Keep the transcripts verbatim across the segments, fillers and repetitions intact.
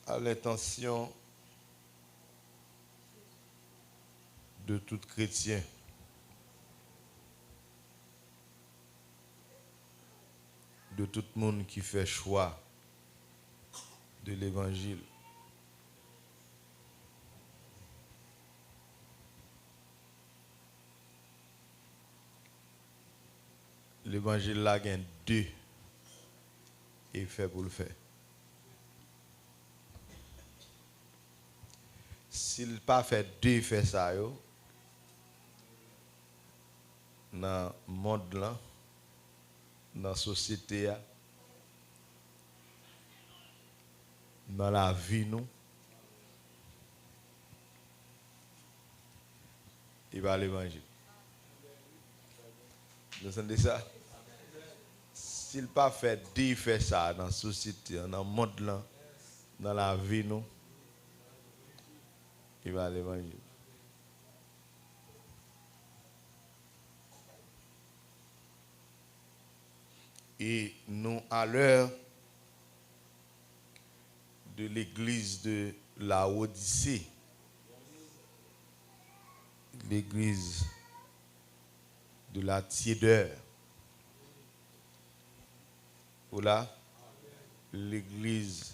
À l'intention de tout chrétien, de tout moun ki fè chwa de levanjil. Levanjil la gen de efè pou l fè. Si l pa fè de efè sa yo nan mond lan, nan sosyete a, nan lavi nou, li pa levanjil. Nou tande sa? Si l pa fè de efè sa a nan sosyete an, nan mond lan, nan lavi nou, li pa levanjil. Et nous, à l'heure de l'église de Laodicée, l'église de la tiédeur, ou la, legliz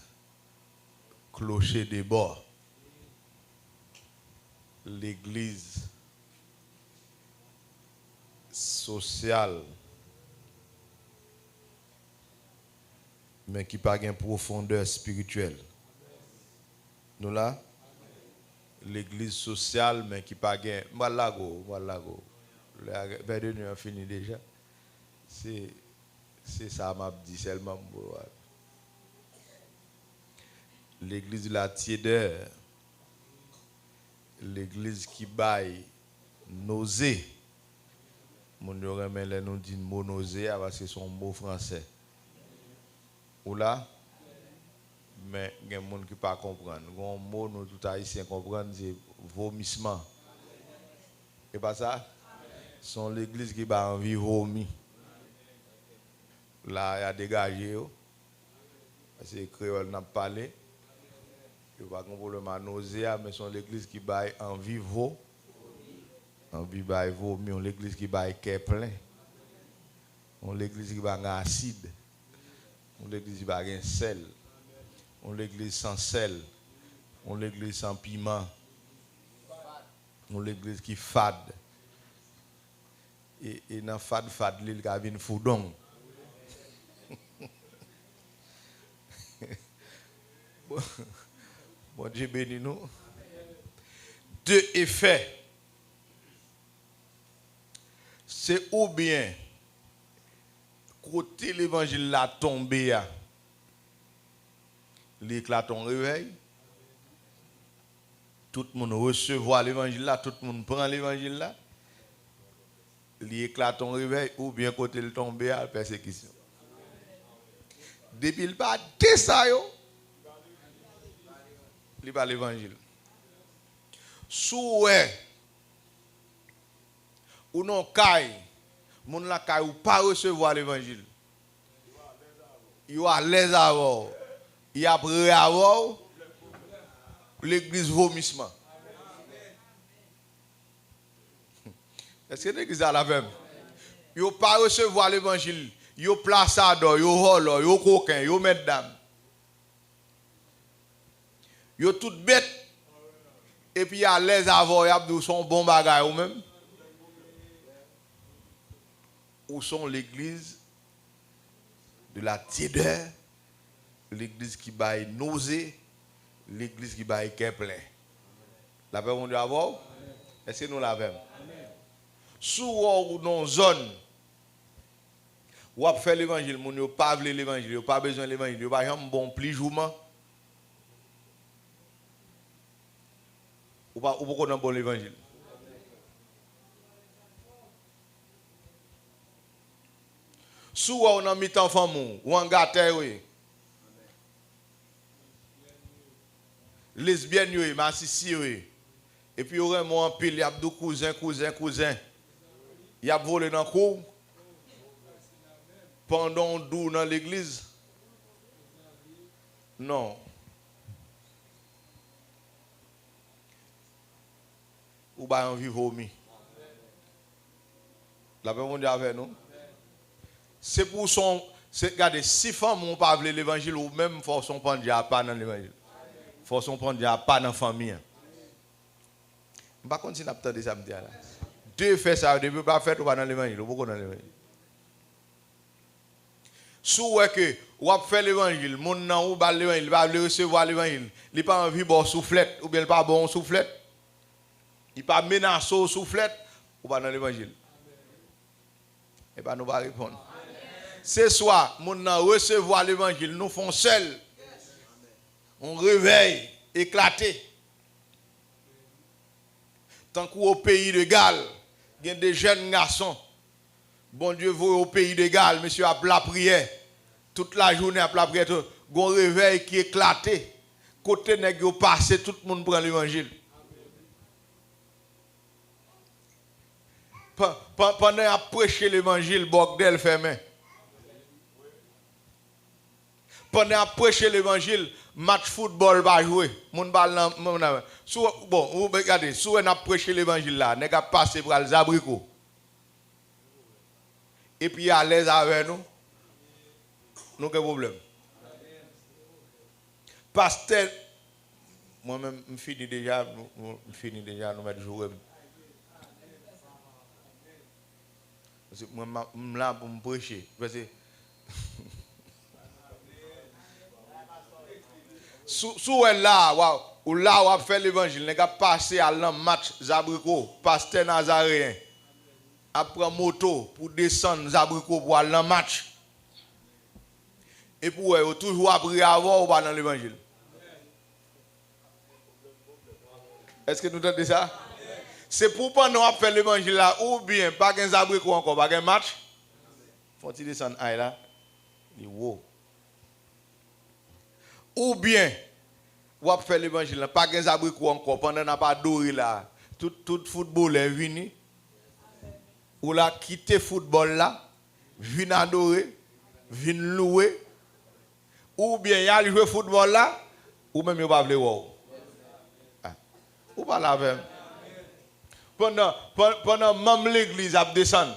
kloche de bò, legliz sosyal, men ki pa gen pwofondè espirityèl. Nou la? Legliz sosyal, men ki pa gen, m pral lage w, m pral lage w. Lè a, vè de nwi an fini deja. Se, se sa m ap di sèlman m vle w. Legliz la tiédeur, legliz ki bay noze. Moun yo renmen lè nou di mo noze a, paske se yon mo fransè. Ou la? Men gen moun ki pa konprann. Gen yon mo nou tout Ayisyen konprann, se vomisman. E pa sa? Se yon legliz ki ba anvi vomi. La, y a degaje yo. Se kreyòl n ap pale. Yo pa gen pwoblèm a noze a, men se yon legliz ki bay anvi vo-, anvi bay vomi, yon legliz ki bay kè plen, yon legliz ki pa gen asid, yon legliz ki pa gen sèl, yon legliz san sèl, yon legliz san piman, yon legliz ki fad. E, e nan fad fad li, li ka vin foudong. Bon, Bondye beni nou. De efè. Se oubyen kote levanjil la tonbe a, li eklate yon revèy. Tout moun resevwa levanjil la, tout moun pran levanjil la. Li eklate yon revèy, oubyen kote l tonbe a, pèsekisyon. Depi l pa de sa yo, li pa levanjil. Si w wè ou nan yon kay, moun lakay ou pa resevwa levanjil. Yo alèz avè w. Y ap ri avè w. Legliz vomisman. Èske legliz la la avè m? Yo pa resevwa levanjil. Yo plasadò, yo vòlò, yo koken, yo mètdam. Yo tout bèt. Epi y alèz avè w, y ap di w se yon bon bagay ou menm. Ou se yon legliz de la tiédeur, legliz ki bay noze, legliz ki bay kè plen. Lapè Bondye avè w? Èske nou la avè m? Si w wè w nan yon zòn, w ap fè levanjil, moun yo pa vle levanjil, yo pa bezwen levanjil, yo pa janm ba w pli jouman, ou pa, ou poko nan bon levanjil. Si w wè w nan mitan fanmi w, w an gatè yo ye. Lesbyèn yo ye, masisi yo ye. Epi yo renmen w anpil, y ap di w kouzen, kouzen, kouzen. Y ap vole nan kou w. Pandan w di w nan legliz. Non. ou bay anvi vomi. Lapè Bondye avè nou. Se pou son, se, gade, si fanmi w pa vle levanjil, ou menm fò w se yon pandya apa nan levanjil. Fò w se yon pandya apa nan fanmi an. M pa konn si n ap tande sa m di a la. De fè sa yo, depi yo pa fèt, ou pa nan levanjil, ou poko nan levanjil. Si w wè ke w ap fè levanjil, moun nan ou ba l levanjil, li pa vle resevwa levanjil, li pa anvi ba w souflèt, oubyen li pa ba w yon souflèt, li pa menase w souflèt, ou pa nan levanjil. Epa nou pa reponn. Se swa moun nan resevwa levanjil, nou fè yon sèl, yon revèy eklate. Tankou o peyi de Gal, gen de jèn gason Bondye voye o peyi de Gal, mesye ap lapriyè. Tout lajounen ap lapriyè, tout, gon revèy ki eklate. Kote nèg yo pase, tout moun pran levanjil. Pa- pa- Pandan y ap preche levanjil, bòdèl fèmen. Pandan y ap preche levanjil, match foutbòl pa jwe. Moun pa al nan, moun nan, si w, bon, ou gade, si w wè n ap preche levanjil la, nèg ap pase pral Zabriko. Epi alèz avè nou, nou gen pwoblèm. Pastè, mwen menm, m fini deja, nou, nou, m fini deja, nou mèt joure m. Paske mwen, m, m la pou m preche. Paske, si, si w wè la, w a, ou la, w ap fè levanjil, nèg ap pase al nan match Zabriko, pastè Nazareyen ap pran moto pou desann Zabriko pou al nan match. Epi w wè, yo toujou ap ri avè w, ou pa nan levanjil. Èske nou tande sa? Se pou pandan w ap fè levanjil la, oubyen pa gen Zabriko ankò, pa gen match. Fè yon ti desann ay la, li wo. Oubyen, w ap fè levanjil la, pa gen Zabriko ankò, pandan n ap adore la, tout, tout foutbolè vini. Ou la kite foutbòl la, vin adore, vin louwe, oubyen y al jwe foutbòl la, ou menm yo pa vle wè w. Ah, ou pale avè m. Pandan, pan- pandan manm legliz ap desann.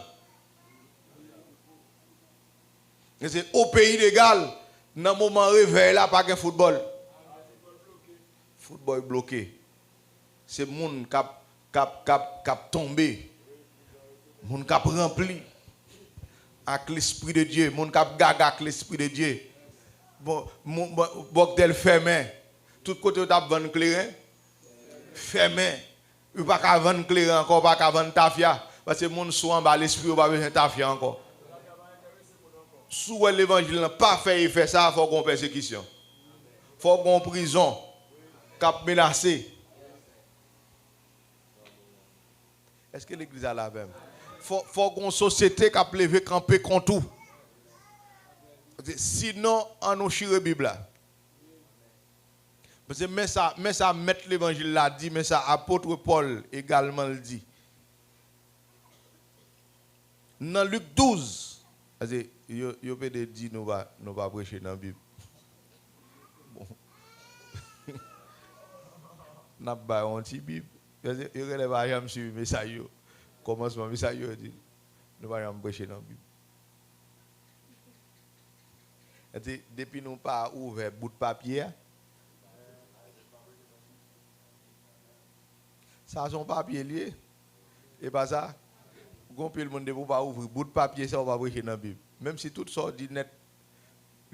E se o peyi de Gal, nan moman revèy la, pa gen foutbòl. Foutbòl bloke. Se moun k ap, k ap, k ap, k ap tonbe. Moun k ap ranpli ak Lespri de Dye. Moun k ap gaga ak Lespri de Dye. Bon, moun, bon, bòdèl fèmen. Tout kote yo t ap vann kleren, fèmen. Yo pa ka vann kleren ankò, yo pa ka vann tafya. Paske moun sou anba lespri yo pa bezwen tafya ankò. Si w wè levanjil lan pa fè efè sa, fò w gen yon pèsekisyon. Fò w gen yon prizon k ap menase. Èske legliz la la avè m? Fò, fò w gen yon sosyete k ap leve kanpe kont ou. Sinon, ann nou chire Bib la. Paske men sa, men sa mèt levanjil la di, men sa apot Pòl egalman l di. Nan Lik douz, paske yo, yo pede di nou pa, nou pa preche nan Bib. Bon. N ap bay yon ti Bib. Yo, yo genlè pa janm swiv mesaj yo. Kòmansman mesaj yo, yo di, nou pa janm preche nan Bib. Sa di, depi nou pa ouvè bout papye a, sa se yon papye li ye. E pa sa? Gon pil moun, depi w pa ouvri bout papye sa, w pa preche nan Bib. Menm si tout sa w di nèt,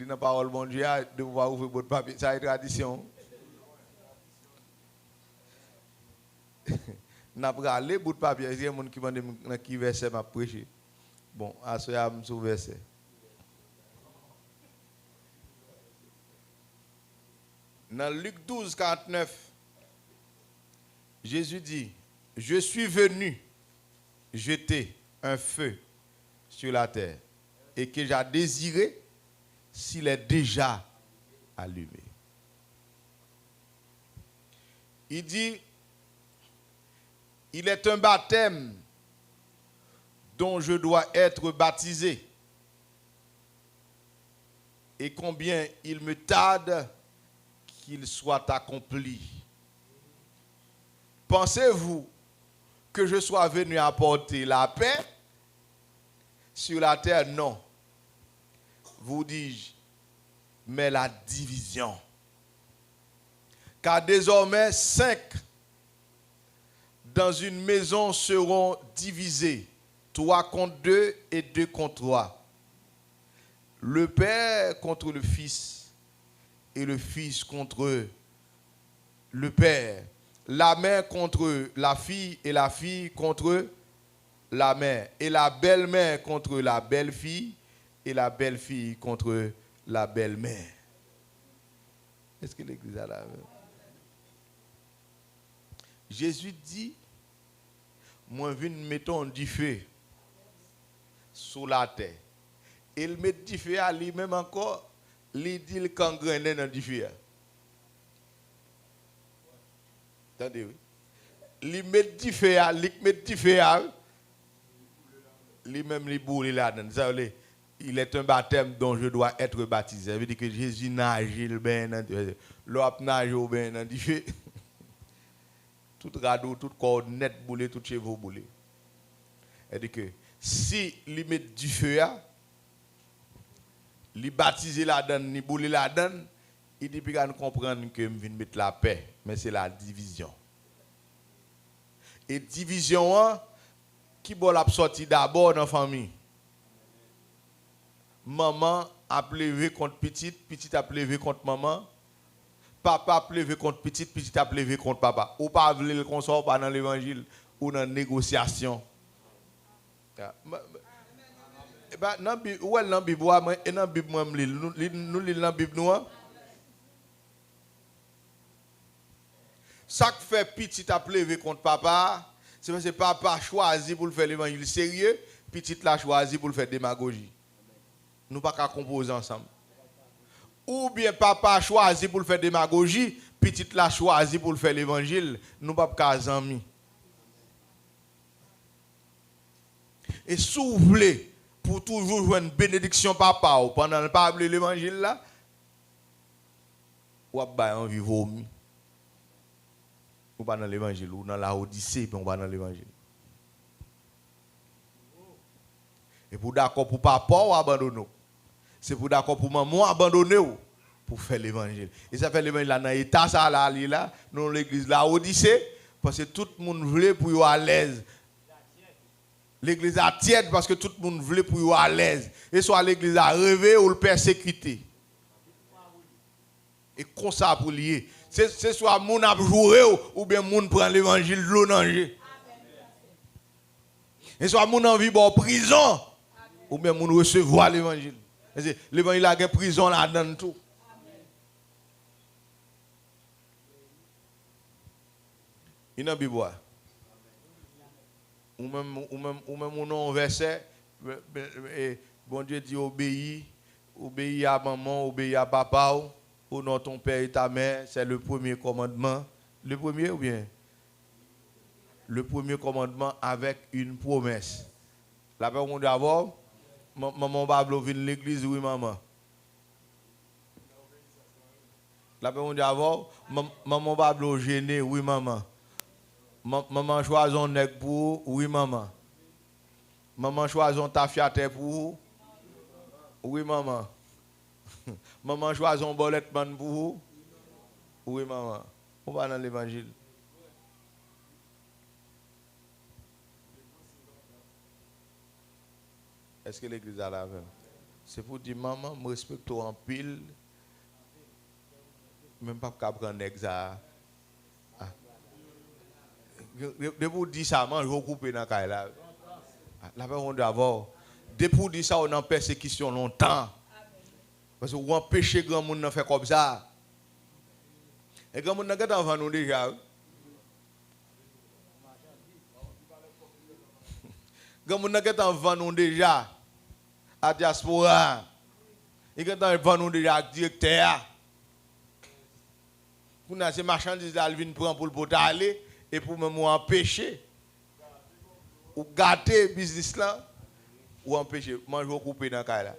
li nan pawòl Bondye a, depi w pa ouvri bout papye, sa e tradisyon. N ap rale bout papye. Èske gen moun ki mande m nan ki vèsè m ap preche? Bon, aswè a m sou vèsè. Nan Lik douz karant nèf, Jezi di, je suis venu jeter un feu sur la terre, et que j'ai désiré s'il est déjà allumé. Il dit, il est un baptême dont je dois être baptisé, et combien il me tarde qu'il soit accompli. Pensez-vous que je sois venu apporter la paix sur la terre? Non, vous dis-je, mais la division. Car désormais cinq dans une maison seront divisés, trois contre deux et deux contre trois. Le père contre le fils et le fils contre le père, la mère contre la fille et la fille contre la mère, et la belle-mère contre la belle-fille et la belle-fille contre la belle-mère. Èske legliz la la menm? Jezi di, mwen vin mete yon dife sou latè. E l met dife a li menm ankò, li di l k angrennen nan dife a. Tande wi. Li met dife a, li k met dife a, wi. Li menm li boule ladan l. Sa vle, il est un baptême dont je dois être baptisé. Sa vle di ke Jezi naje l benyen nan dife. Lè w ap naje w benyen nan dife, tout rad ou, tout kò w nèt boule, tout cheve w boule. Sa vle di ke si li met dife a, li batize ladan l, li boule ladan l, li di piga n konprann ke m vin met lapè, men se la divizyon. E divizyon an, ki bò l ap sòti dabò nan fanmi? Manman ap leve kont pitit, pitit ap leve kont manman, papa ap leve kont pitit, pitit ap leve kont papa. Ou pa vle l konsa, ou pa nan levanjil, ou nan negosyasyon. Ya, m- m- e pa nan Bib, ou wè l nan Bib ou a, mwen, e nan Bib mwen m li l. Nou, li, nou li l nan Bib nou an? Sa k fè pitit ap leve kont papa a, se paske papa chwazi pou l fè levanjil serye, pitit la chwazi pou l fè demagoji. Nou pa ka konpoze ansanm. Oubyen papa chwazi pou l fè demagoji, pitit la chwazi pou l fè levanjil, nou p ap ka zanmi. E si w vle pou w toujou jwenn benediksyon papa w pandan l pa vle levanjil la, w ap bay anvi vomi. Ou pa nan levanjil, ou nan Lawodise, men ou pa nan levanjil. E pou w dakò pou papa w abandone w, se pou w dakò pou manman w abandone w pou w fè levanjil. E sa fè levanjil la nan eta sa la li ye la, nou legliz Lawodise, paske tout moun vle pou yo alèz. Legliz la tyèd paske tout moun vle pou yo alèz. E swa legliz la reve ou l pèsekite. E konsa pou l ye. Se, se swa moun ap joure w, oubyen moun pran levanjil dlo nan je. E swa moun anvi ba w prizon, oubyen moun resevwa levanjil. Paske levanjil la gen prizon ladan l tou. Li nan Bib ou a. Ou menm, ou menm, ou menm, ou nan yon vèsè, e, Bondye di, obeyi, obeyi a manman w, obeyi a papa w, au nom ton père et ta mère, c'est le premier commandement. Le premier oubyen? Le premier commandement avec une promesse. Lapè Bondye avè w. Man- Manman w pa vle w vin legliz, wi, manman. Lapè Bondye avè w. Man- Manman w pa vle w jene, wi, manman. Man- Manman chwazi yon nèg pou ou, wi, manman. Manman chwazi yon tafyatè pou ou, wi, manman. Manman chwazi yon bòlèt mann pou ou, wi, manman. Ou pa nan levanjil. Èske legliz la la avè m? Se pou di, manman, m respekte w anpil, men m p ap ka pran nèg sa a. Ah. De- de- Depi w di sa, manje w koupe nan kay la. Ah, lapè Bondye avè w. Depi w di sa, w nan pèsekisyon lontan. Paske w anpeche granmoun nan fè kòb sa a. E granmoun nan gentan vann ou deja, wi. Granmoun nan gentan vann ou deja a dyaspora a. Li gentan vann ou deja ak direktè a. Kounye a, se machandiz la l vin pran pou l pote ale, epi w menm ou anpeche. Ou gate biznis lan, ou anpeche. Manje w koupe nan kay la.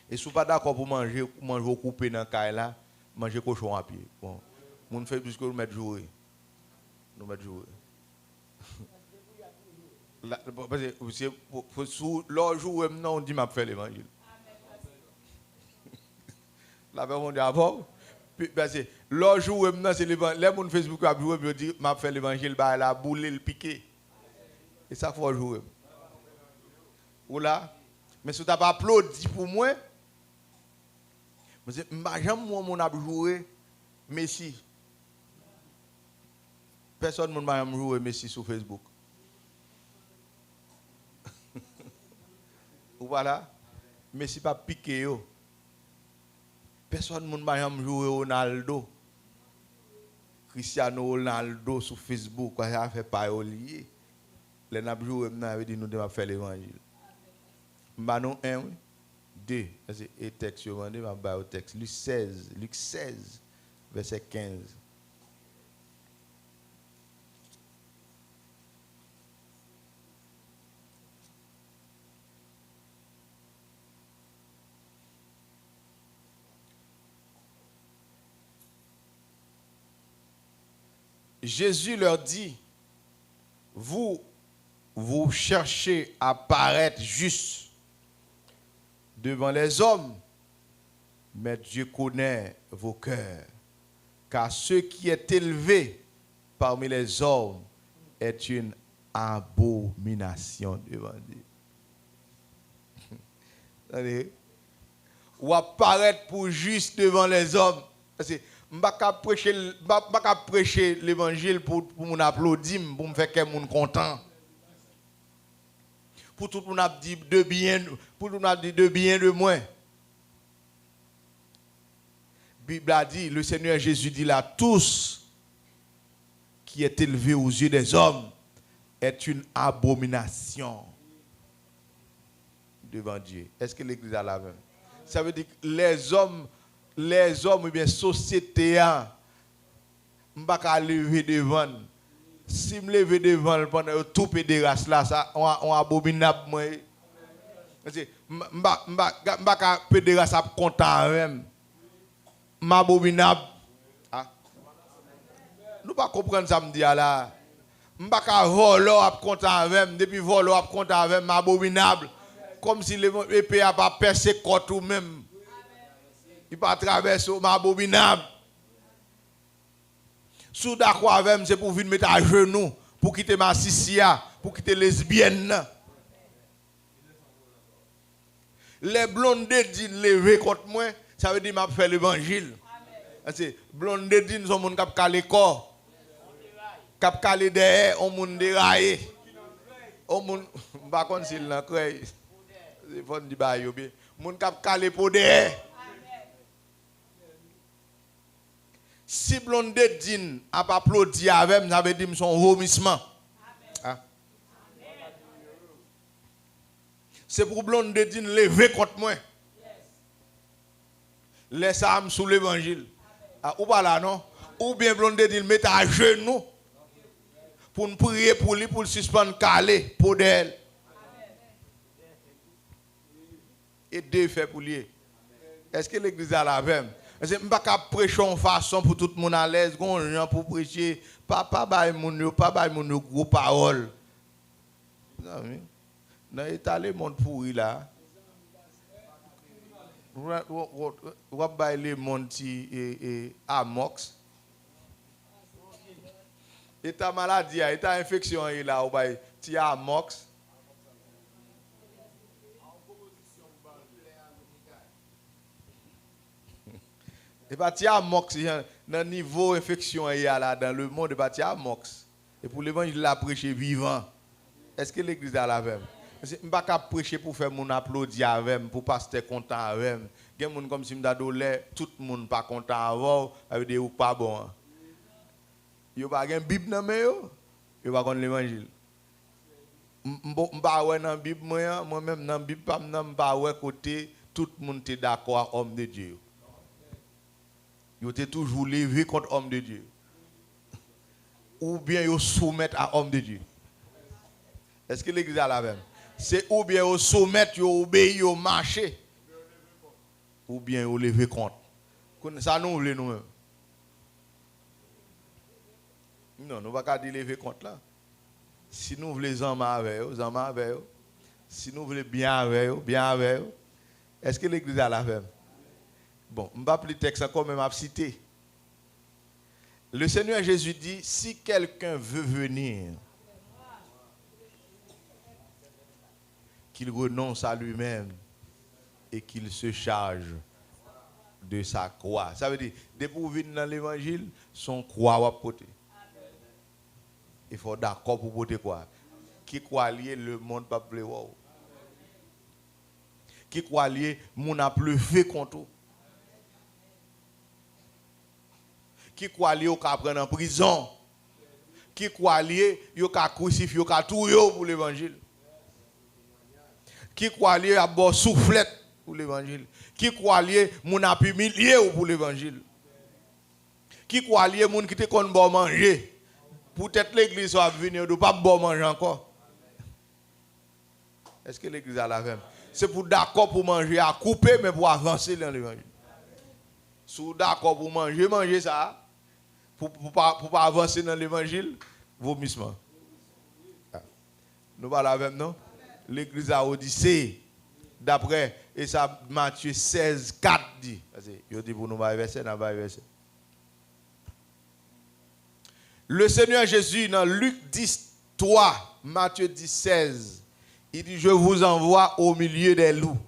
E si w pa dakò pou manje, manje w koupe nan kay la, manje kochon a pye. Bon, moun fè plis ke nou mèt joure. Nou mèt joure. La, bon, paske, se, pou, pou, sou, lè w joure m nan, w di m ap fè levanjil. Lapè Bondye avè w. Pi, paske, lè w joure m nan, se levan-, lè moun Facebook yo ap joure m, yo di m ap fè levanjil, bagay la boule, l pike. E sa k fè w joure m. Ou la? Men si w t ap aplodi pou mwen, men se, m pa janm wè yon moun ap joure Messi. Pèsòn moun pa janm joure Messi sou Facebook. Ou pa la? Messi p ap pike yo. Pèsòn moun pa janm joure Ronaldo. Cristiano Ronaldo sou Facebook, sa fè pa yo li ye. Lè n ap joure m nan, vle di nou di m ap fè levanjil. M ba nou en, wi. De. Sa se, e tèks yo mande, m ap ba yo tèks. Lik sèz, Lik sèz, vèsè kenz. Jésus leur dit, vous, vous cherchez à paraître juste devant les hommes, mais Dieu connaît vos cœurs. Car ce qui est élevé parmi les hommes est une abomination devant Dieu. Tande, w ap parèt pou jis devan lèzòm. Paske m pa ka preche, m pa, m pa ka preche levanjil pou, pou moun aplodi m, pou m fè kè moun kontan. Pou tout moun ap di de byen, pou tout moun ap di de byen de mwen. Bib la di, le Seigneur Jésus dit là, tout ce qui est élevé aux yeux des hommes est une abomination devant Dieu. Èske legliz la la menm? Sa vle di lèzòm, lèzòm oubyen sosyete a, m pa ka leve devan l. Si m leve devan l pandan yo tou pederas la, sa, on, on abominab mwen ye. Paske m, m pa, m pa, m pa ka pederas ap kontan avè m. M abominab. Ah. Nou pa konprann sa m di a la. M pa ka vòlò ap kontan avè m. Depi vòlò ap kontan avè m, m abominab. Kòmsi levan-, epe a pa pèse kòt ou menm. Li pa travèse w, m abominab. Si w dakò avè m, se pou w vin met ajenou, pou w kite masisi a, pou w kite lesbyèn nan. Lè Blondedine leve kont mwen, sa vle di m ap fè levanjil. Paske Blondedine se yon moun k ap kale kò, k ap kale dèyè yon moun deraye. Yon moun, m pa konn si l nan krèy. Se fò n di bagay yo byen. Moun k ap kale po dèyè. Si Blondedine ap aplodi avè m, sa vle di m se yon vomisman. Ah. Se pou Blondedine leve kont mwen. Lè sa a, m sou levanjil. Ah, ou pa la, non? Oubyen Blondedine met ajenou pou n priye pou li, pou l sispann kale po dèyè l. E de fè pou l ye. Èske legliz la la avè m? Paske m pa ka preche yon fason pou tout moun alèz, gon jan pou preche. Pa, pa bay moun yo, pa bay moun yo gwo pawòl. Mezanmi, nan eta lemonn pouri la, w, w, w, w ap bay lemonn ti, e, e, amòks. Eta maladi a, eta enfeksyon an ye la, ou bay ti amòks. E pa ti amòks, jan, nan nivo enfeksyon an ye a la, dans le monde, e pa ti amòks. E pou levanjil la preche vivan. Èske legliz la la avè m? Paske m pa ka preche pou fè moun aplodi avè m, pou pastè kontan avè m. Gen moun kòmsi m ta di w lè tout moun pa kontan avè w, sa vle di ou pa bon an. Yo pa gen Bib nan men yo, yo pa konn levanjil. M, m, m pa wè nan Bib mwen an, mwen menm nan Bib pa m nan, m pa wè kote tout moun te dakò a òm de Dye yo. Yo te toujou leve kont òm de Dye yo. Oubyen yo soumèt a òm de Dye. Èske legliz la la avè m? Se oubyen yo soumèt, yo obeyi, yo mache. Oubyen yo leve kont. Kounye sa nou vle nou menm? Non, nou pa ka di leve kont la. Si nou vle zanman avè yo, zanman avè yo. Si nou vle byen avè yo, byen avè yo. Èske legliz la la avè m? Bon, m p ap li tèks ankò, men m ap site. Le Seigneur Jésus dit, si quelqu'un veut venir, qu'il renonce à lui-même et qu'il se charge de sa croix. Sa vle di, depi w vin nan levanjil, se yon kwa w ap pote. E fò w dakò pou w pote kwa. Ki kwa l ye, lemonn p ap vle wè w. Ki kwa l ye, moun ap leve kont ou. Ki kwa l ye, ou ka pran nan prizon. Ki kwa l ye, yo ka krisifye, yo ka touye w pou levanjil. Ki kwa l ye, y ap ba w souflèt pou levanjil. Ki kwa l ye, moun ap imilye w pou levanjil. Ki kwa l ye, moun ki te konn ba w manje. Poutèt legliz sa w ap vini, yo di w p ap ba w manje ankò. Èske legliz la la avè m? Se pou w dakò pou manje a koupe, men pou w avanse nan levanjil. Si w dakò pou manje, manje sa a, pou, pou pa, pou pa avanse nan levanjil, vomisman. Nou pa la avè m, non? Legliz Lawodise, daprè e sa Matye sèz kat di. Paske yo di pou nou bay vèsè, n a bay vèsè. Le Seigneur Jésus, dans Luc dix trois, Matthieu dix seize, il dit, je vous envoie au milieu des loups.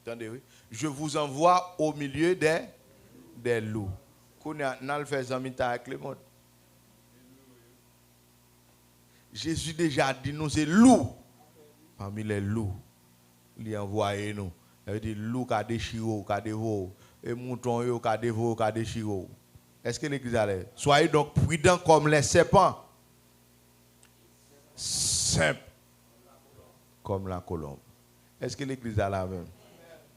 Tande, wi. Je vous envoie au milieu des, des loups. Kounye a, n al fè zanmitay ak lemonn. Jezi deja di nou se lou pami lè lou. Li anvwaye nou. Sa vle di lou ka dechire w, ka devore w. E mouton yo ka devore w, ka dechire w. Èske legliz la lè? Soyez donc prudents comme les serpents, simples comme la colombe. Èske legliz la la menm?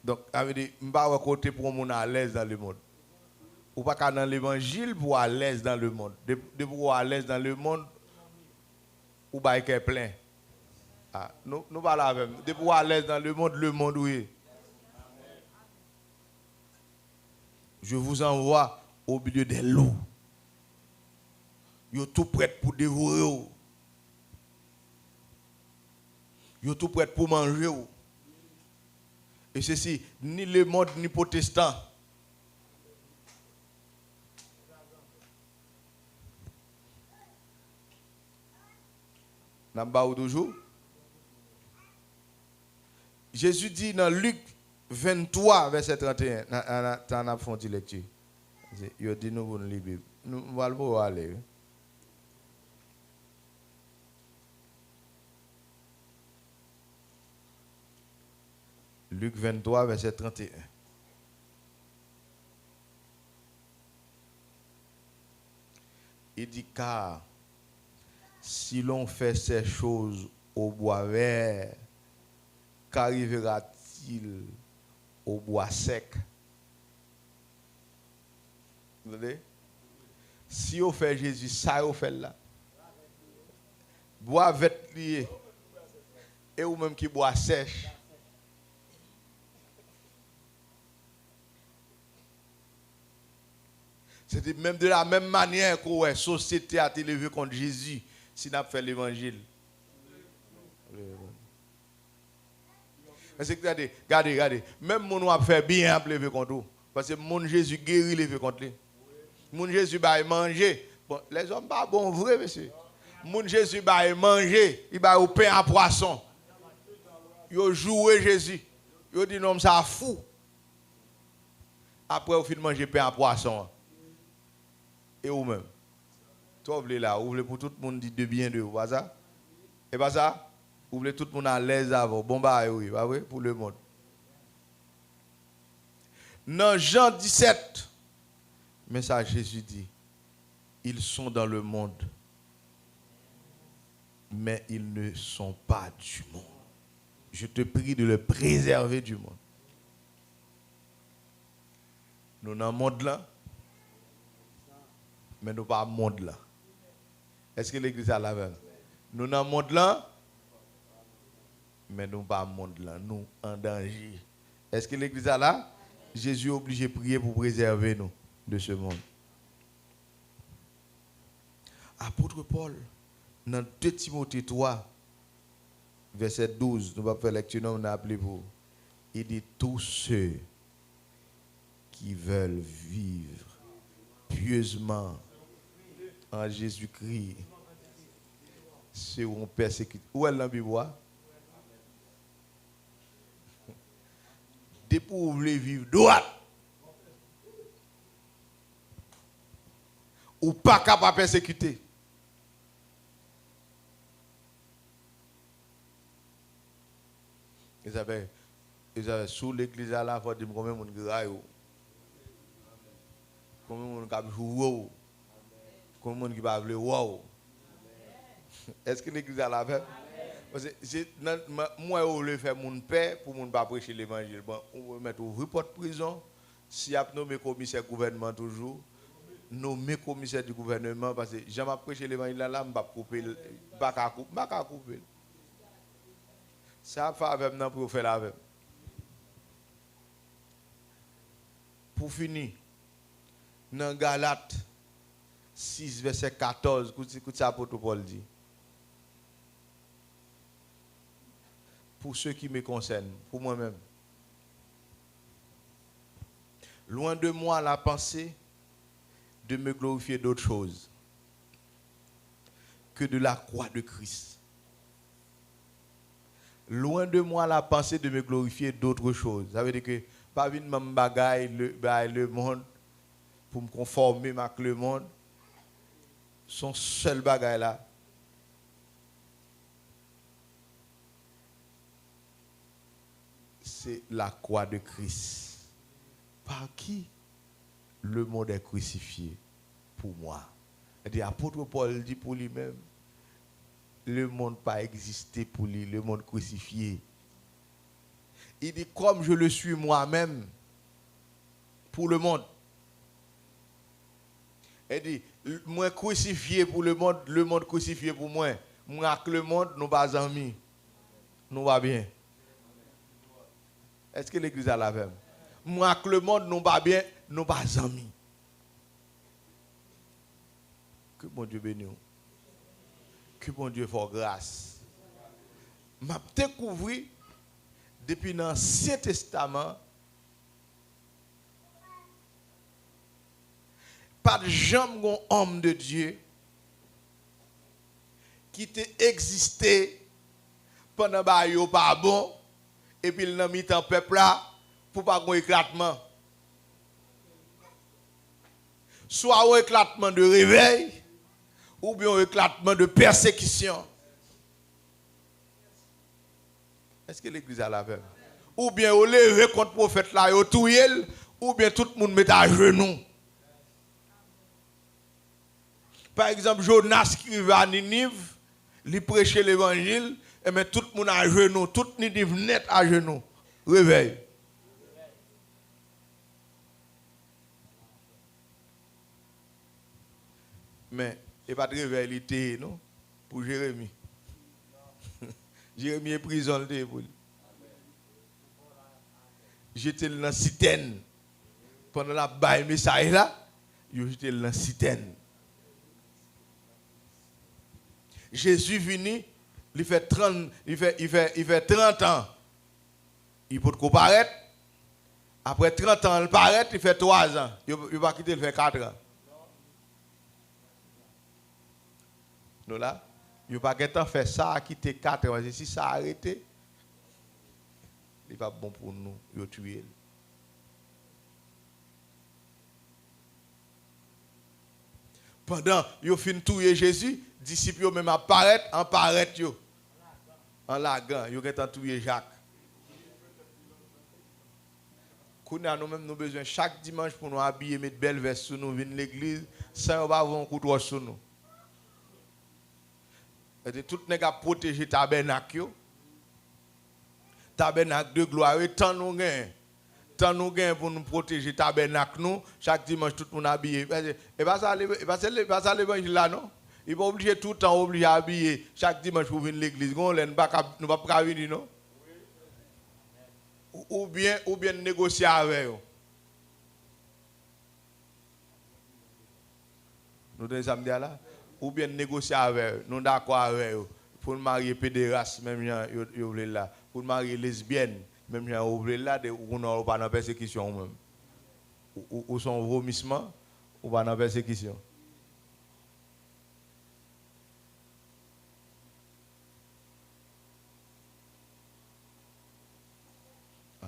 Donk, sa vle di, m pa wè kote pou yon moun alèz nan lemonn. Ou pa ka nan levanjil pou w alèz nan lemonn. De-, depi w alèz nan lemonn, ou bay kè plen. Ah, nou, nou pa la avè m. Depi w alèz nan lemonn, lemonn ou ye. Je vous envoie au milieu des loups. Yo tou prèt pou devore w. Yo tou prèt pou manje w. E sesi, ni lemonn, ni pwotestan. N ap ba ou toujou. Jezi di nan Lik venntwa, vèsè tranteyen, n a, n a, n a, tan n ap fè yon ti lekti. Yo di nou pou n li Bib. Nou, m pral voye w ale, wi. Lik venntwa, vèsè tranteyen. Il dit, car si l'on fait ces choses au bois vert, qu'arrivera-t-il au bois sec? Tande? Si yo fè Jezi sa yo fè l la, bwa vèt li ye, e ou menm ki bwa sèch. Se te menm de la menm manyè ke w wè sosyete a te leve kont Jezi, si n ap fè levanjil. Paske gade, gade, gade. Menm moun w ap fè byen ap leve kont ou. Paske moun Jezi geri leve kont li. Moun Jezi bay manje. Bon, lèzòm pa bon vre, mesye. Moun Jezi bay manje, li ba yo pen a pwason. Yo joure Jezi. Yo di nonm sa fou. Apre ou fin manje pen a pwason an. E ou menm? Sa w vle la, ou vle pou tout moun di de byen de ou, pa sa? E pa sa? Ou vle tout moun alèz avè w. Bon bagay ou ye, pa vre? Pou lemonn. Nan Jan disèt, men sa Jezi di, ils sont dans le monde, mais ils ne sont pas du monde. Je te prie de les préserver du monde. Nou nan mond lan, men nou pa mond lan. Èske legliz la la avè m? Nou nan mond lan, men nou pa mond lan. Nou an danje. Èske legliz la la? Jezi oblije priye pou prezève nou de ce monde. Apot Pòl, nan de Timote twa, vèsè douz, nou p ap fè lèkti non, m ap li pou ou. Il dit, tous ceux qui veulent vivre pieusement en Jésus-Christ seront persécutés. Ou wè l nan Bib ou a? Depi w vle viv dwat, ou pa ka pa pèsekite. E sa fè, e sa fè, sou legliz la, la, fò di m konbyen moun ki rayi w. Konbyen moun k ap joure w. Konbyen moun ki pa vle wè w. Èske legliz la la fè? Paske se nan, m, m wè yo vle fè moun pè pou moun pa preche levanjil. Bon, ou mèt ouvri pòt prizon. Si y ap nonmen komisè gouvènman toujou, nonmen komisè di gouvèneman, paske jan m ap preche levanjil la, la, m p ap koupe l, m pa ka kou-, m pa ka koupe l. Sa y ap fè avè m nan pou yo fè l avè m. Pou fini, nan Galat sis, vèsè katòz, kout, kout sa apot Pòl di. Pour ce qui me concerne, pou mwen menm. Loin de moi la pensée de me glorifier d'autre chose que de la croix de Christ. Loin de moi la pensée de me glorifier d'autre chose. Sa vle di ke pa vin ban m bagay, le, bagay lemonn pou m konfòme m ak lemonn. Se yon sèl bagay la. C'est la croix de Christ, par qui le monde est crucifié pour moi. Sa vle di apot Pòl di pou li menm, lemonn pa egziste pou li, lemonn krisifye. Il dit, comme je le suis moi-même pour le monde. Li di, mwen krisifye pou lemonn, lemonn krisifye pou mwen. Mwen ak lemonn, nou pa zanmi. Nou pa byen. Èske legliz la la avè m? Mwen ak lemonn, nou pa byen, nou pa zanmi. Ke Bondye beni w. Ke Bondye fè w gras. M ap dekouvri depi nan Ansyen Testaman, pa t janm gon homme de Dieu ki te egziste pandan bagay yo pa bon, epi l nan mitan pèp la, pou pa gon eklatman. Swa yon eklatman de revèy, oubyen yon eklatman de pèsekisyon. Èske legliz la la avè m? Oubyen yo leve kont pwofèt la, yo touye l, oubyen tout moun met ajenou. Pa egzanp, Jonas ki rive a Niniv, li preche levanjil, enben tout moun ajenou, tout Niniv nèt ajenou. Revèy. Men, e pa t revèy li te ye, non, pou Jeremi. Jeremi, e prizon l te ye pou li. Jete l nan sitèn. Pandan l ap bay mesaj la, yo jete l nan sitèn. Jezi vini, li fè trant, li fè, li fè, li fè trant an. Li potko parèt. Apre trant an, l parèt, li fè twa zan. Yo, yo pa kite l fè kat an. Nou la? Yo pa gentan fè sa a kite kat an, paske si sa a rete, li p ap bon pou nou, yo tiye l. Pandan yo fin touye Jezi, disip yo menm ap parèt, an parèt yo. An lagan, yo gentan touye Jak. Kounye a, nou menm, nou bezwen chak dimanch pou nou abiye, met bèl vès sou nou, vin legliz, san yo pa voye yon kout wòch sou nou. Èske tout nèg ap pwoteje tabènak yo? Tabènak de glwa yo, e tan nou genyen. Tan nou genyen pou nou pwoteje tabènak nou, chak dimanch tout moun abiye. E pa sa, e pa sa, e pa sa levanjil la, non. Li pa oblije toutan oblije abiye chak dimanch pou vin legliz. Gon lè nou pa ka, nou p ap ka vini, non. Ou, oubyen, oubyen n negosye avè yo. Nou tande sa m di a la? oubyen n negosye avè yo, nou dakò avè yo, pou n marye pederas menm jan yo, yo vle l la, pou n marye lesbyèn menm jan yo vle l la, de, ou konnen ou pa nan pèsekisyon ou menm. Ou, ou, ou se yon vomisman, ou pa nan pèsekisyon.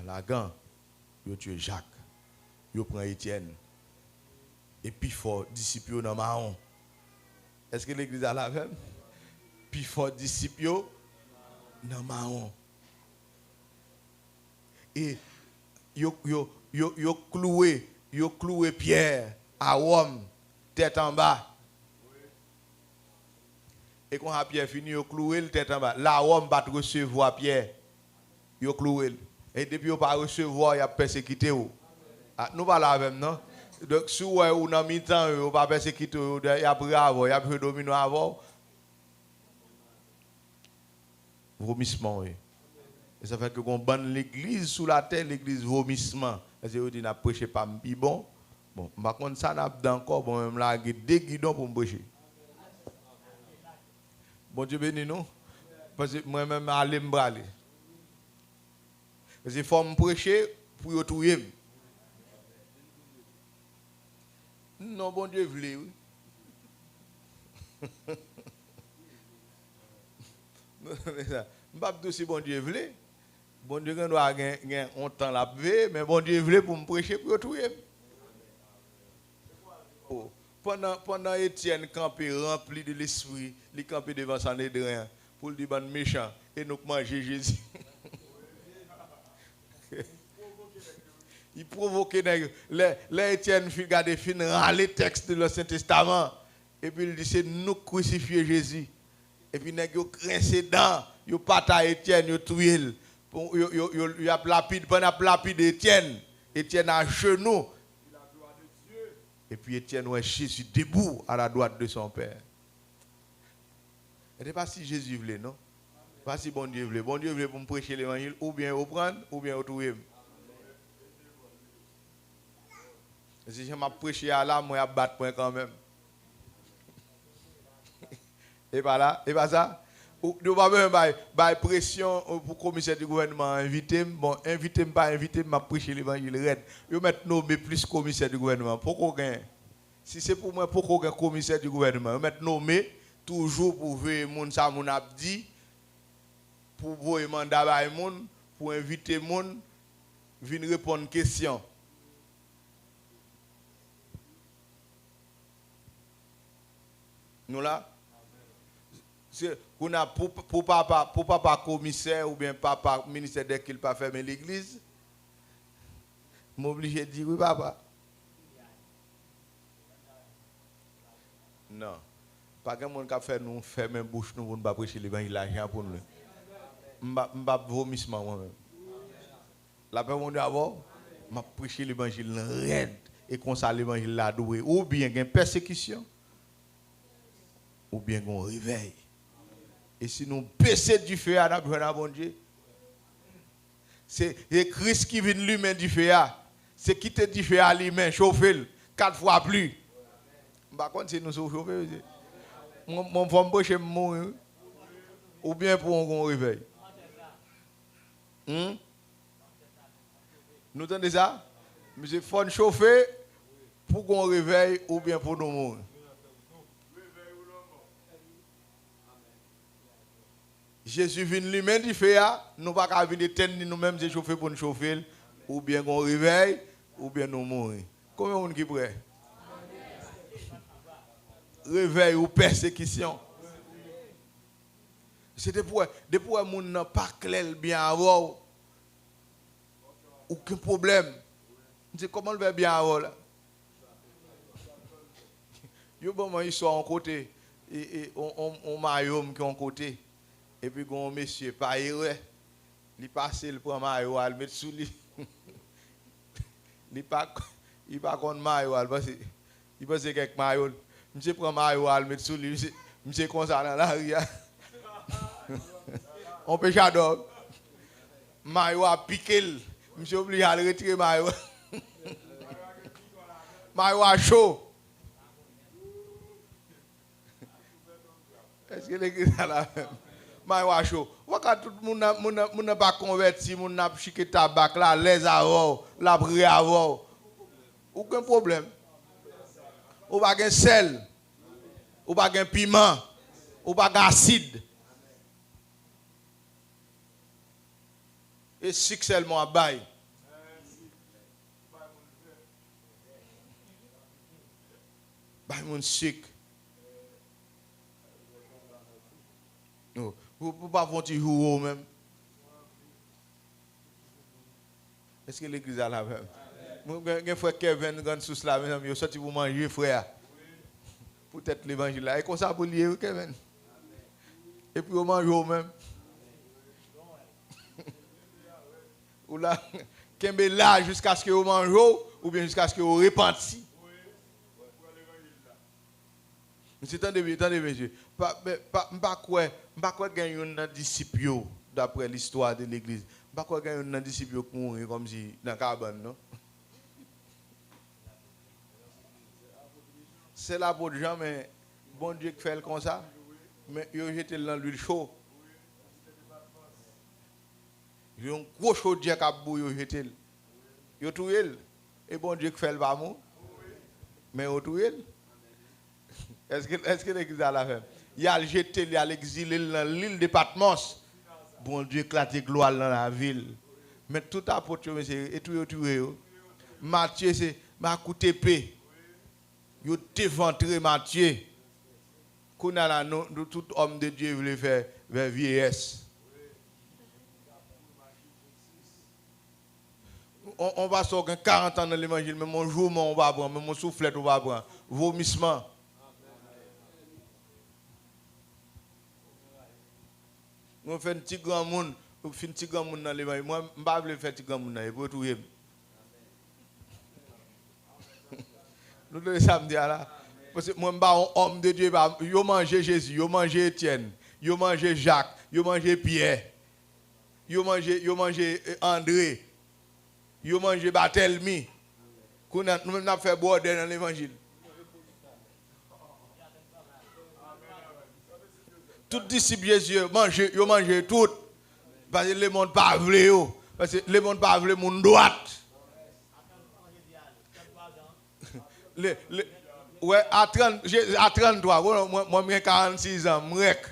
An lagan, yo tiye Jak. Yo pran Etyèn. E pifò disip yo nan mawon. Èske legliz la la avè m? Pifò disip yo nan mawon. E yo, yo, yo, yo klouwe, yo klouwe Pyè a Wòm, tèt anba. E konsa Pyè fini, yo klouwe l tèt anba. La Wòm pa t resevwa Pyè. Yo klouwe l. E depi yo pa resevwa w, y ap pèsekite w. A, nou pa la avè m, non? Donk, si w wè ou nan mitan yo, yo pa pèsekite w, y ap ri avè w, y ap jwe domino avè w. Vomisman w ye. E sa fè ke gon bann legliz sou latè, legliz vomisman. Paske yo di n ap preche pa m pi bon. Bon, m pa konn sa n ap di ankò, bon, men m lage de gidon pou m preche. Bondye beni nou. Paske mwen menm ale m prale. Paske fò m preche pou yo touye m. Non, Bondye vle, wi. M p ap di w si Bondye vle. Bondye gen dwa gen, gen yon tan l ap veye, men Bondye vle pou m preche pou yo touye m. O, pandan, pandan Etyèn kanpe ranpli de Lespri, li kanpe devan Sanedren an pou l di bann mechan, e nou k manje Jezi. Li pwovoke nèg yo. Lè, lè Etyèn fin gade, fin rale tèks de Lansyen Testaman, epi l di se nou k krisifye Jezi. Epi nèg yo grense dan, yo patay Etyèn, yo touye l. Bon, yo, yo, yo, y ap lapid, pandan y ap lapide Etyèn, Etyèn ajenou. Epi Etyèn wè Jezi debout à la droite de son Père. E se pa si Jezi vle, non. Pa si Bondye vle. Bondye vle pou m preche levanjil, oubyen yo pran, oubyen yo touye m. E se jan m ap preche a la, mwen y ap bat mwen kanmenm. E pa la, e pa sa? Ou, yo pa bezwen bay, bay presyon, euh, pou komisè di gouvènman an envite m. Bon, envite m, pa envite m, m ap preche levanjil rèd. Yo mèt nome plis komisè di gouvènman. Poko gen. Si se pou mwen, poko gen komisè di gouvènman. Yo mèt nome toujou pou veye moun, sa moun ap di, pou voye manda bay moun, pou envite moun vin reponn kesyon. Nou la? Se, kounye a, pou, pou papa, pou papa komisè oubyen papa ministè dèkil pa fèmen legliz, m oblije di wi, papa. Non. Pa gen moun k ap fè nou fèmen bouch nou pou n pa preche levanjil la jan pou nou. M pa, m pa vomisman mwen menm. Lapè Bondye avè w. M ap preche levanjil lan rèd. E konsa levanjil la dwe. Oubyen gen pèsekisyon, oubyen gen yon revèy. E si nou bese dife a, n ap jwenn a Bondye. Se, se Kris ki vin limen dife a. Se kite dife a limen, chofe l, kat fwa pli. M pa konn si nou sou chofe, mesye. Mwen, mwen, fò m preche, m mouri, wi. Oubyen pou yon, yon revèy. Hmm? Nou tande sa? Misye, fò n chofe pou gon revèy oubyen pou nou mouri. Jezi vin limen dife a, nou pa ka vin etenn li nou menm, se chofe pou n chofe l, oubyen gon revèy, oubyen nou mouri. Konbyen moun ki prè? Revèy ou pèsekisyon. Se depi w wè, depi w wè moun nan pa klè l byen avè w, ou gen pwoblèm. M di, kòman l fè byen avè w la? Yo ban mwen istwa yon kote, e, e, on, on, on mayo m ki yon kote, epi gen yon mesye, pa erè, li pase, l pran mayo a, l met sou li. Li pa, li pa konn mayo a, li panse, li panse kèk mayo. Misye pran mayo a, l met sou li. Misye, misye konsa nan lari a. On pechadò. Mayo a pike l. Misye oblije al retire mayo a. Mayo a cho. Èske legliz la la menm? May wa cho. Ou pa ka tout moun nan, moun nan, moun nan pa konvèti, moun nan ap chike tabak la, alèz avè w, l ap ri avè w. Ou gen pwoblèm. Ou pa gen sèl. Ou pa gen piman. Ou pa gen asid. E sik sèlman w ap bay. Bay moun sik. Oh, pou, pou pa fè yon ti joure w menm. Èske legliz la la menm? Mwen gen, gen frè Kevin, Grann Sous la, mezanmi, yo sòti pou manje frè a. Poutèt levanjil la. E konsa pou l ye, wi, Kevin. E pou yo manje w menm. Ou la, kenbe la jiskaske yo manje w, oubyen jiskaske yo repanti. Mesye, tande byen, tande byen, mesye. Pa, pa, pa, m pa kwè, m pa kwè gen youn nan disip yo, daprè listwa de legliz, m pa kwè gen youn nan disip yo k mouri kòmsi nan kabann, non. Se lapot Jan, men Bondye k fè l konsa. Men yo jete l nan lwil cho. Yon gwo chodyè k ap bouyi, yo jete l. Yo touye l. E Bondye k fè l pa mouri. Men yo touye l. Èske, èske legliz la la fè m? Y al jete l, y al egzile l nan lil de Patmòs. Bondye eklate glwa l nan lavi l. Men tout apot yo, mesye, e touye yo touye yo. Matye se, men a kout epe. Yo devantre Matye. Kounye a la, nou, nou tout òm de Dye vle fè vè vyeyès. On, on pastè w gen karant an nan levanjil, menm on jouman ou pa pran, menm on souflèt ou pa pran. Vomisman. Mwen fè n ti granmoun, ou fin ti granmoun nan levanjil. Mwen, m pa vle fè ti granmoun nan, epi yo touye m. Nou tande sa m di a la? Paske mwen, m pa yon òm de Dye, pa, yo manje Jezi, yo manje Etyèn, yo manje Jak, yo manje Pyè, yo manje, yo manje, eh, Andre, yo manje Batèlmi. Kounye a, nou menm n ap fè bwòdè nan levanjil. Tout disip Jezi yo manje, yo manje tout. Paske lemonn pa vle yo. Paske lemonn pa vle moun dwat. Le, le, wè, a trant, Je-, a tranntwa, mwen, mwen, mwen gen karannsis an, m rèk.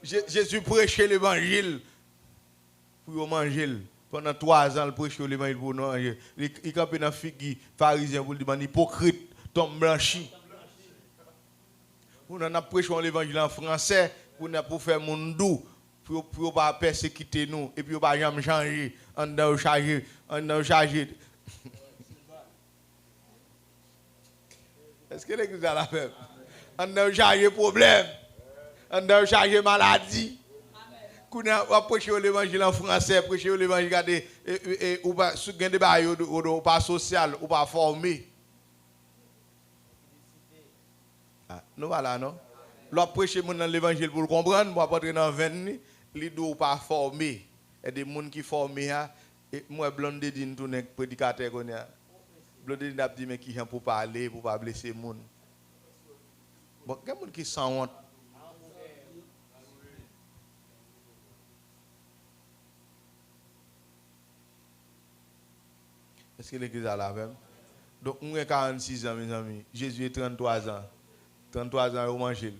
Je-, Jezi preche levanjil pou yo manje l. Pandan twa zan, l preche yo levanjil pou yo manje. Li, li kanpe nan figi Farizyen pou l di, "Bann ipokrit, tonm blanchi." Ou nan, n ap preche yon levanjil an fransè pou n, pou fè moun dou, pou yo, pou yo pa pèsekite nou, epi yo pa janm chanje. Anndan yo chaje, anndan yo chaje. Èske legliz la la fèm? Anndan yo chaje pwoblèm. Anndan yo chaje maladi. Kounye a, w ap preche yo levanjil an fransè, preche yo levanjil, gade, e, e, e, ou pa, sou, gen de bagay yo, ou, ou pa sosyal, ou pa fòme. Ah, nou pa la, non? Lè w ap preche moun nan levanjil pou l konprann, w ap antre nan venn li, li di w ou pa fòme. E de moun ki fòme a, e m wè Blondedine tounen predikatè kounye a. Blondedine ap di, "Men kijan pou pale, pou pa blese moun." Bon, gen moun ki sanwont. Èske legliz la la avè m? Donk, m gen karannsis an, mezanmi. Jezi e tranntwa zan. Tranntwa zan, yo manje l.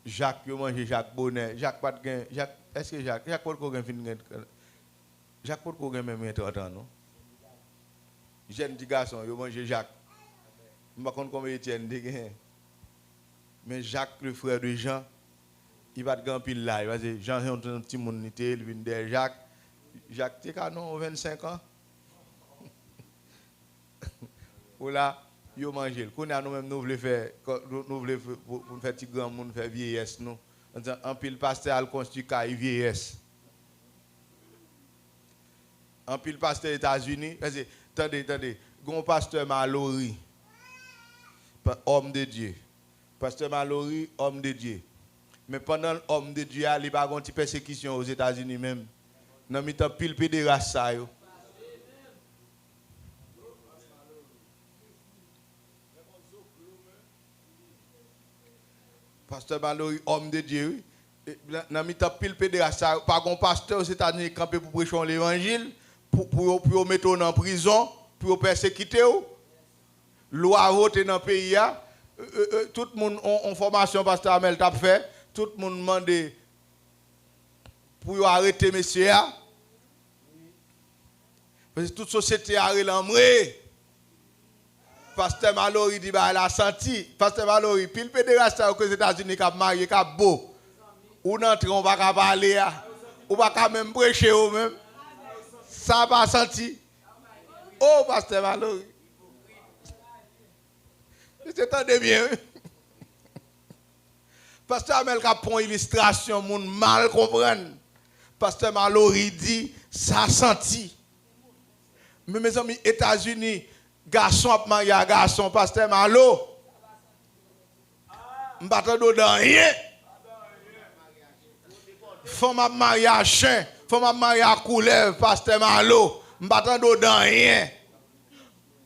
Jak, yo manje Jak bonè. Jak pa t gen, Jak, èske Jak, Jak potko gen fin gen, Jak potko gen menm gen trant an, non. Jèn ti gason, yo manje Jak. M pa konn konbyen Etyèn te gen. Men Jak, le frère de Jean, li pa t gen anpil laj, paske Jan se yon ti, timoun li te ye, li vin dèyè Jak. Jak te ka nan yon vennsenk an. Ou la, yo manje l. Kounye a, nou menm, nou vle fè, nou, nou vle fè, pou, pou n fè ti granmoun, fè vyeyès nou. Anpil pastè al konstwi kay vyeyès. Anpil pastè Etazini, paske, tande, tande, gen yon pastè Mallory, pa, homme de Dieu. Pastè Mallory, homme de Dieu. Men pandan l homme de Dieu a, li pa gen yon ti pèsekisyon Ozetazini menm. Nan mitan pil pederas sa yo. Pastè Malory, homme de Dieu, wi. E, nan, nan mitan pil pederas sa yo, pa gon pastè Ozetazini ki kanpe pou preche yon levanjil, pou, pou yo, pou yo mete w nan prizon, pou yo pèsekite w. Lwa vote nan peyi a. E, e, e, tout moun, on, on fòmasyon pastè Amèl t ap fè, tout moun mande pou yo arete mesye a. Paske tout sosyete a rele anmwe. Pastè Malory di bagay la santi. Pastè Malory, pil pederas sa yo ke Ozetazini k ap marye, k ap bo. Ou nan tren, ou pa ka pale a. Ou pa ka menm preche yo menm. Sa pa santi. O, pastè Malory. Mesye, tande byen, wi. Pastè Amèl ka pran ilistrasyon moun mal konprann. Pastè Malory di, sa santi. Men, mezanmi, Etazini, gason ap marye a gason, pastè Malo. M pa tande w di anyen. Fanm ap marye a chen, fanm ap marye a koulèv, pastè Malo. M pa tande w di anyen.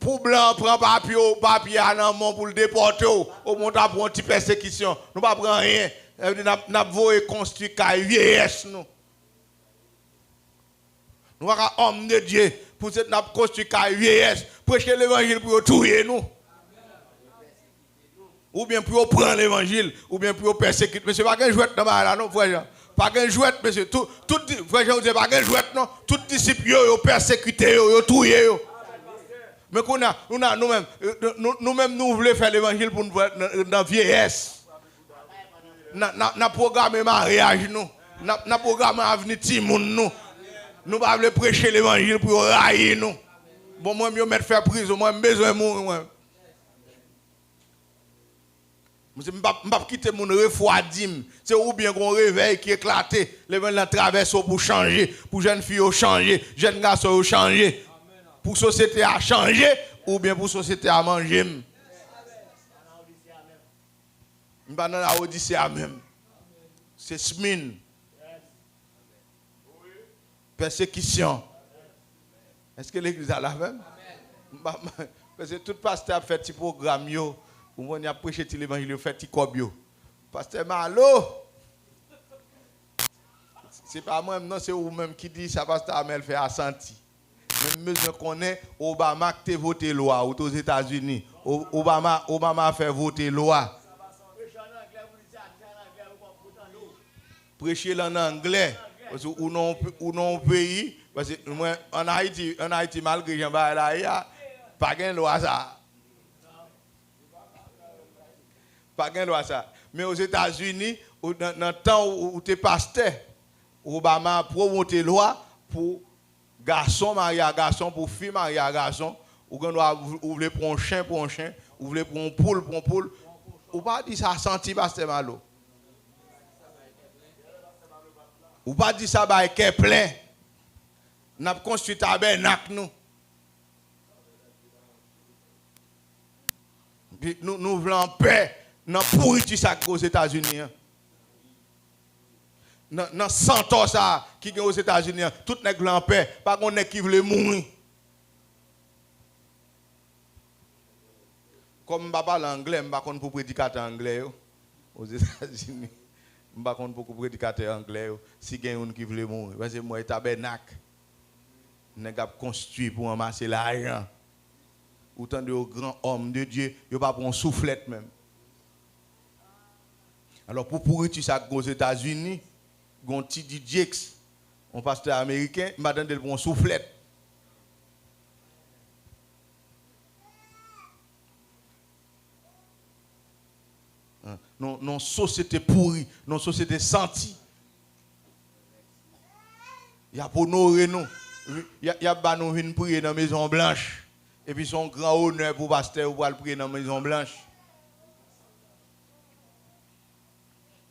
Pou blan an pran papye w, papye a nan men w pou l depòte w, omwen w ta pran yon ti pèsekisyon. Nou pa pran anyen. Sa vle di n ap, n ap voye konstwi kay vyeyès nou. Nou pa ka homme de Dieu pou se n ap konstwi kay vyeyès, preche levanjil pou yo touye nou. Oubyen pou yo pran levanjil, oubyen pou yo pèsekite. Mesye, pa gen jwèt nan bagay la non, frè Jan. Pa gen jwèt, mesye. Tout, tout di-, frè Jan, ou di pa gen jwèt non. Tout disip yo, yo pèsekite yo, yo touye yo. Men kounye a, nou, nou menm, nou, nou menm, nou vle fè levanjil pou nou fè nan, nan vyeyès. N a, n a, n a pwograme maryaj nou. N a, n a pwograme avni timoun nou. Nou pa vle preche levanjil pou yo rayi nou. Bon, mwen, yo mèt fè prizon, mwen, m bezwen mouri, mwen. M di, m p ap, m p ap kite moun refwadi m. Se oubyen gon revèy ki eklate, levanjil lan travèse w pou chanje, pou jèn fi yo chanje, jèn gason yo chanje, pou sosyete a chanje, oubyen pou sosyete a manje m. M pa nan Laodisye a menm. Se Smine. Pèsekisyon. Èske legliz la la menm? M pa, m pa, paske tout pastè ap fè ti pwogram yo, ou konn y ap preche ti levanjil yo, fè ti kòb yo. Pastè Malo! Se pa mwen menm non, se ou menm ki di sa pastè Amèl fè a santi. Men m bezwen konnen Obama k te vote lwa, ou t Ozetazini. O-, Obama, Obama fè vote lwa. Preche l ann anglè. Paske ou nan, ou nan yon peyi, paske mwen, ann Ayiti, ann Ayiti, malgre jan bagay la ye a, pa gen lwa sa. Pa gen lwa sa. Men Ozetazini, ou, nan, nan tan ou, ou te pastè, Obama pwomote lwa pou gason marye a gason, pou fi marye a gason, ou gen dwa ou, ou vle pran yon chen, pran yon chen, ou vle pran yon poul, pran yon poul. Ou pa di sa santi, pastè Malo. Ou pa di sa bay kè plen. N ap konstwi tabènak nou. Epi nou, nou vle anpè nan pouriti sa k gen Ozetazini an. Nan, nan santò sa a ki gen Ozetazini an, tout nèg vle anpè. Pa gen nèg ki vle mouri. Kòm m pa pale anglè, m pa konn pou predikatè anglè yo Ozetazini. M pa konn pou predikatè anglè yo, si gen youn ki vle mouri. Paske m wè tabènak. Nèg ap konstwi pou ranmase lajan. Ou tande yo gran homme de Dieu, yo pa pran yon souflèt menm. Alò, pou pouriti sa k gen Ozetazini, gen yon T D Jakes, yon pastè ameriken, m pa tande l pran yon souflèt. Nan, nan yon sosyete pouri, nan yon sosyete santi. Y ap onore nou. Y a, y ap ba nou vin priye nan Mezon Blanch. Epi se yon gran onè pou pastè yo pral priye nan Mezon Blanch.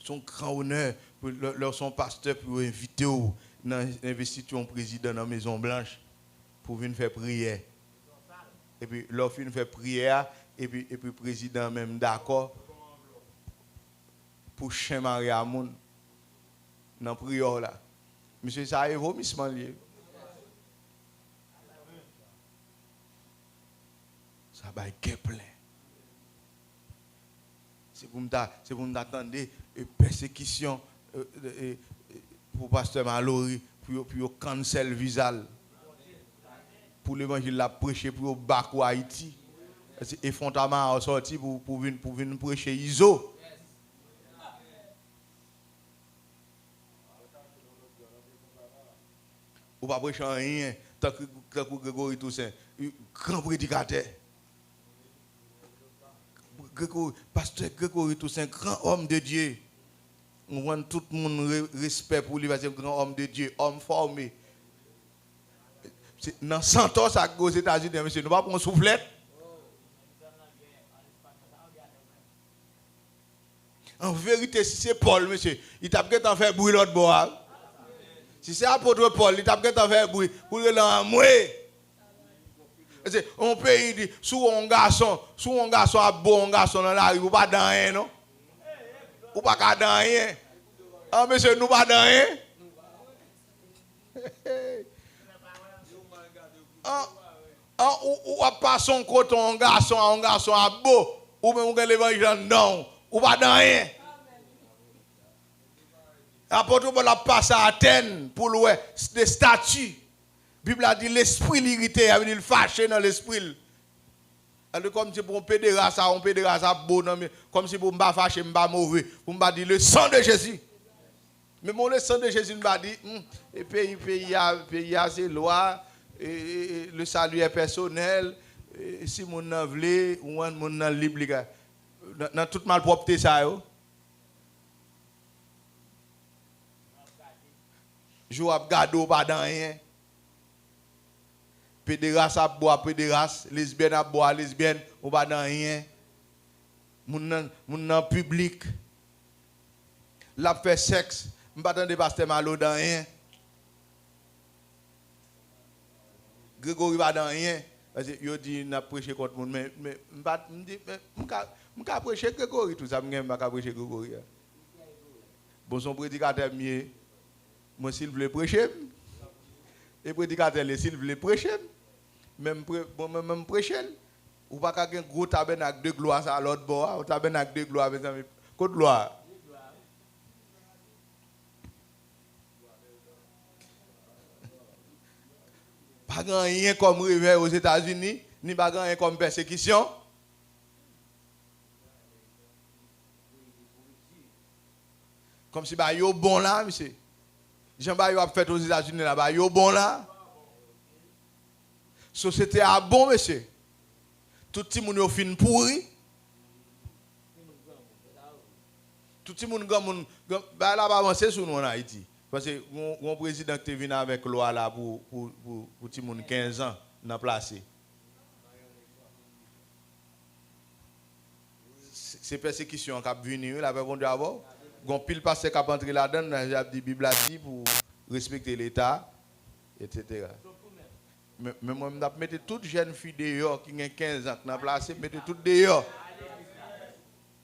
Se yon gran onè pou lè, lè w se yon pastè pou yo envite w nan envestiti yon prezidan nan Mezon Blanch pou vin fè priyè. Epi lè w fin fè priyè a, epi, epi prezidan an menm dakò pou chen marye a moun nan priyè w la. Mesye, sa e vomisman l ye. Sa bay kè plen. Se pou m ta, se pou m ta tande e, pèsekisyon e, e, e, pou pastè Malory, pou yo, pou yo cancel viza l. Pou levanjil l ap preche, pou yo ba kou Ayiti. E Fontamara sòti pou, pou vin, pou vin preche Izo. Ou pa preche anyen, tankou, tankou Gregory Toussaint, gran predikatè. Gregory, pastè Gregory Toussaint, gran homme de Dieu. Ou konprann, tout moun re, respè pou li, paske gran homme de Dieu, homme formé. Se, nan Santos ak Ozetazini, mesye, nou pa pran souflèt. An verite, si se Pòl, mesye, li t ap gentan fè bri lòt bò a. Si se apot Pòl, li t ap gentan fè bri pou l rele anmwe. Se yon peyi di, si w wè yon gason, si w wè yon gason ap bo yon gason nan lari, ou pa di anyen, non. Ou pa ka di anyen. An, mesye, nou pa di anyen. An, an, ou, ou ap pase yon kote, yon gason, yon gason ap bo, ou menm ou gen levanjil anndan w, ou pa di anyen. Apot Pòl ap pase Atèn pou l wè de stati. Bib la di lespri l irite, sa vle di l fache nan lespri l. Alò, kòmsi pou yon pederas a, yon pederas ap bo nan men, kòmsi pou m pa fache, m pa move, pou m pa di le sang de Jésus. Men bon, le sang de Jésus, m pa di, hmm, e peyi, peyi a, peyi a se lwa, e, e, e, le salut est personnel, e, si moun nan vle, ou wè moun nan lib, li ka, nan, nan tout malpwòpte sa yo. Jou ap gade w pa di anyen. Pederas ap bo a pederas, lesbyèn ap bo a lesbyèn, ou pa di anyen. Moun nan, moun nan piblik. L ap fè sèks, m pa tande pastè Malo di anyen. Gregory pa di anyen. Paske yo di n ap preche kont moun, men, men m pa, m di, men m ka, m ka preche Gregory tou, sa m gen, m pa ka preche Gregory a. Bon, se yon predikatè m ye. Mwen, si l vle preche m, e predikatè l ye, si l vle preche m, men m pre, bon, men, men m preche l. Ou pa ka gen gwo tabènak de glwa sa lòt bò a, yon tabènak de glwa, mezanmi, kot glwa a? Pa gen anyen kòm revèy Ozetazini, ni pa gen anyen kòm pèsekisyon. Kòmsi bagay yo bon la, mesye. Jan bagay yo ap fèt Ozetazini la, bagay yo bon la. Sosyete a bon, mesye. Tout timoun yo fin pouri. Tout timoun granmoun, gran, bagay la pa avanse sou nou ann Ayiti. Paske gon, gon prezidan ki te vin avèk lwa la pou, pou, pou, pou timoun kenz an nan plase. Se, se pèsekisyon an k ap vini, wi, lapè Bondye avè w. Gon pil pastè k ap antre ladan l, y ap di Bib la di pou respekte Leta, etsetera. Men, men mwen, m t ap mete tout jèn fi deyò ki gen kenz an, k nan plase, m mete tout deyò.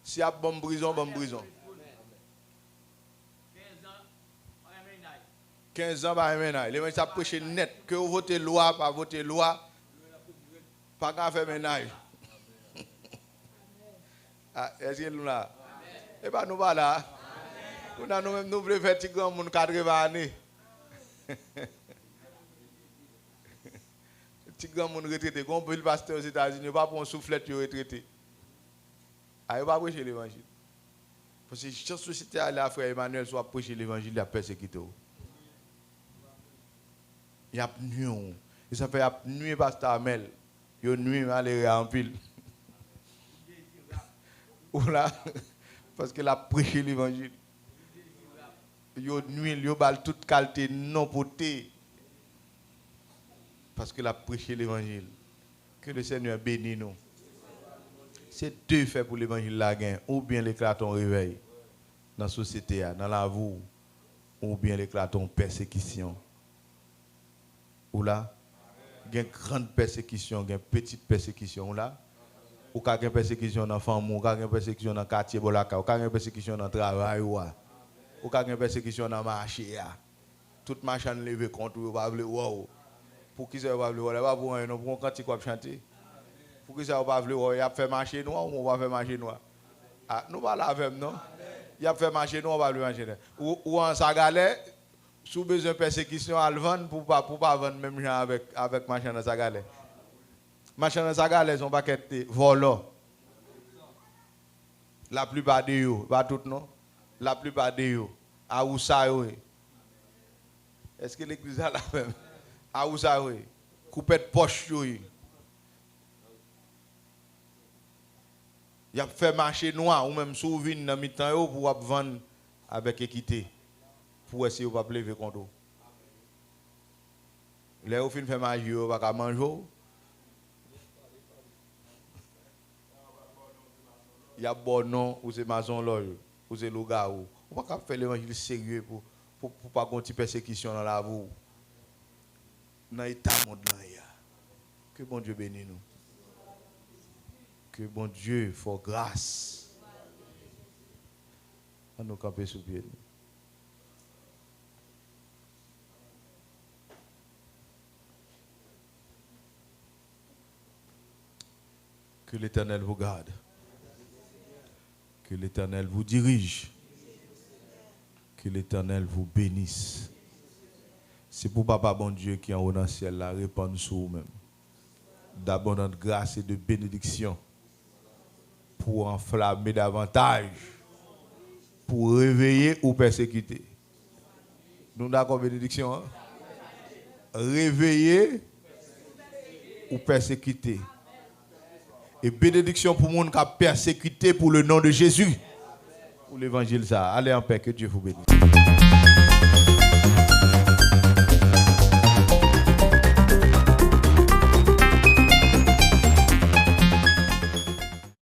Si y ap ban m prizon, ban m prizon. Kenz an pa gen mennaj. Levanjil ap preche nèt. Ke w vote lwa, pa vote lwa, pa gen afè mennaj. Ah, èske nou la? E pa nou pa la. Kounye a nou menm, nou vle fè ti granmoun katreven ane. Ti granmoun retrete. Gon pil pastè Ozetazini, yo pa pran yon souflèt, yo retrete. A, yo pa preche levanjil. Paske jan sosyete a la, frè Emmanuel, si w ap preche levanjil, y ap pèsekite w. Y ap nwi w. E sa fè y ap nwi pastè Amèl. Yo nwi malere a anpil. Ou la, paske l ap preche levanjil. Yo nwi l, yo ba l tout kalte non pote. Paske l ap preche levanjil. Ke le Senyè beni nou. Se de fè pou levanjil la gen. Oubyen l eklate yon revèy nan sosyete a, nan lavi w, oubyen l eklate yon pèsekisyon. Ou la? Gen grann pèsekisyon, gen pitit pèsekisyon. Ou la? Ou ka gen pèsekisyon nan fanmi w, ou ka gen pèsekisyon nan katye bò lakay, ou ka gen pèsekisyon nan travay ou a, ou ka gen pèsekisyon nan mache a. Tout machann leve kont ou, yo pa vle wè w. Poukisa yo pa vle wè w la? E pa pou anyen non, pou yon kantik w ap chante. Poukisa yo pa vle wè w? Y ap fè mache nwa, ou menm ou pa fè mache nwa. Ah, nou pale avè m, non? Y ap fè mache nwa, w pa vle mache nwa. Ou, ou an Sagalè, si w bezwen pèsekisyon, al vann pou w pa, pou w pa vann menm jan avèk, avèk machann nan Sagalè. Machann nan Sagalè se yon pakèt, eh, vòlò. Laplipa de yo, pa tout non. Laplipa de yo, awousa yo ye. Èske legliz la la menm? Awousa yo ye. Koupèt pòch yo ye. Y ap fè mache nwa, ou menm si w vin nan mitan yo pou w ap vann avèk ekite, pou w wè si yo p ap leve kont ou. Lè yo fin fè maji yo, yo pa ka manje w. Y ap ba w non, ou se masonlòj, ou se lougawou. Ou pa ka ap fè levanjil serye pou, pou, pou pa gen yon ti pèsekisyon nan lavi w. Nan eta mond lan ye a. Ke Bondye beni nou. Ke Bondye fè w gras. Ann nou kanpe sou pye nou. Que l'Éternel vous garde. Que l'Éternel vous dirige. Que l'Éternel vous bénisse. Se pou Papa Bondye ki anwo nan syèl la repann sou ou menm d'abondante grâce et de bénédiction, pou anflame davantaj, pou reveye ou pèsekite. Nou dakò benediksyon an? Reveye ou pèsekite. E benediksyon pou moun k ap pèsekite pou le non de Jezi. Pou levanjil sa. Allez en paix, que Dieu vous bénisse.